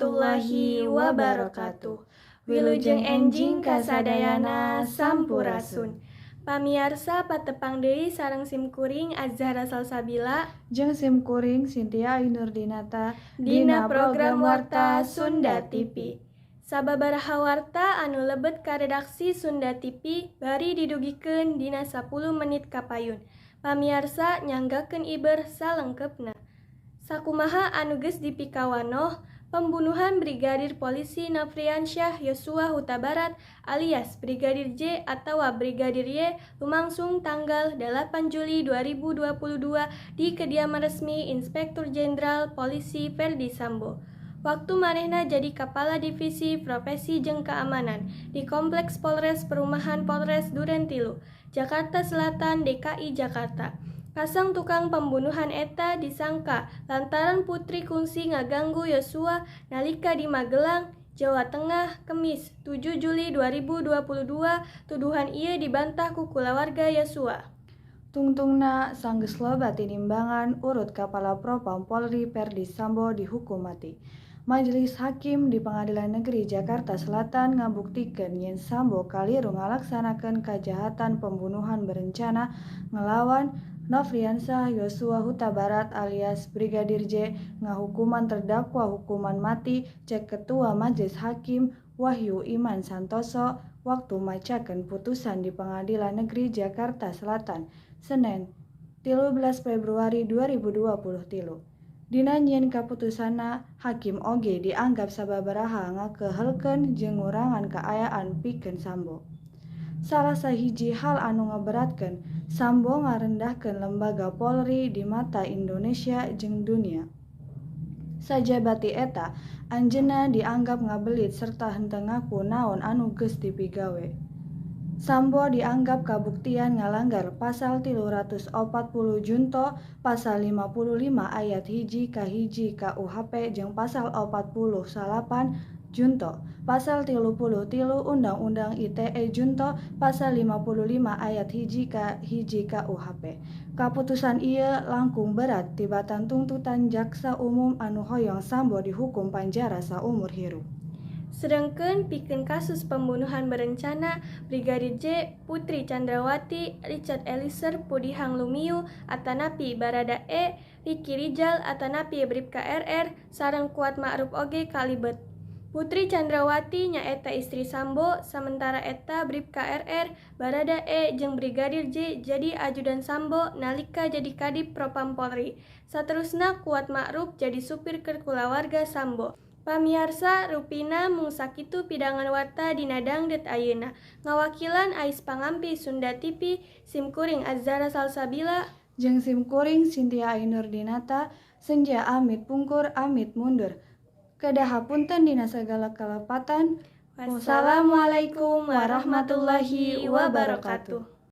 Warahmatullahi wabarakatuh. Wilujeng enjing kasadayana, sampurasun. Pamiarsa, patepang deui sareng simkuring Azhara Salsabila jeung simkuring Cynthia Ainurdinata dina program Warta Sunda TV. Sababaraha warta anu lebet ka redaksi Sunda TV bari didugikeun dina 10 menit kapayun. Pamiarsa, nyanggakeun iber salengkepna. Sakumaha anu geus dipikawanoh, pembunuhan Brigadir Polisi Nofriansyah Yosua Hutabarat alias Brigadir J atau Brigadir Y lumangsung tanggal 8 Juli 2022 di kediaman resmi Inspektur Jenderal Polisi Ferdy Sambo, waktu manehna jadi Kepala Divisi Profesi jeung Keamanan di Kompleks Polres Perumahan Polres Duren Tilu, Jakarta Selatan, DKI Jakarta. Kasang tukang pembunuhan eta disangka lantaran Putri kungsi ngaganggu Yosua nalika di Magelang, Jawa Tengah, Kemis 7 Juli 2022. Tuduhan ieu dibantah ku kulawarga Yosua. Tungtungna sanggeus loba tinimbangan urut Kapala Propam Polri Ferdy Sambo dihukum mati. Majelis Hakim di Pengadilan Negeri Jakarta Selatan ngabuktikeun yen Sambo kaliru ngalaksanakeun kajahatan pembunuhan berencana ngelawan Nofriansyah Yosua Hutabarat alias Brigadir J, ngahukuman terdakwa hukuman mati, cek Ketua Majelis Hakim Wahyu Iman Santoso waktu macakeun putusan di Pengadilan Negeri Jakarta Selatan, Senin 13 Februari 2023. Dina nyieun kaputusanna, hakim oge dianggap sababaraha ngakehelkeun jeung ngurangan kaayaan pikeun Sambo. Salah sahiji hal anu ngaberatkeun, Sambo ngarendahkeun lembaga Polri di mata Indonesia jeung dunia. Sajaba ti eta, anjeunna dianggap ngabelit serta henteu ngaku naon anu geus dipigawe. Sambo dianggap kabuktian ngalanggar Pasal 340 junto Pasal 55 ayat 1 ka 1 KUHP jeung Pasal 49 junto Pasal 33 Undang-Undang ITE junto Pasal 55 ayat 1 ka 1 KUHP. Kaputusan ieu langkung berat tibatan tuntutan jaksa umum anu hoyong Sambo dihukum panjara saumur hirup. Sedangkan pikeun kasus pembunuhan berencana Brigadir J, Putri Chandrawati, Richard Eliezer Pudihang Lumiu atanapi Bharada E, Ricky Rizal atanapi Bripka RR, sareng Kuat Ma'ruf oge kalibet. Putri Chandrawati nyaeta istri Sambo, sementara eta Bripka RR, Bharada E, jeung Brigadir J jadi ajudan Sambo nalika jadi Kadiv Propam Polri. Saterusna Kuat Ma'ruf jadi supir keur kulawarga Sambo. Pamiarsa, rupina mung sakitu pidangan warta dina dangdut ayeuna. Ngawakilan ais pangampi Sunda TV, simkuring Azhara Salsabila jeung simkuring Cynthia Ainurdinata, senja amit pungkur, amit mundur. Kedah hapunten dina sagala kalepatan. Wassalamualaikum warahmatullahi wabarakatuh.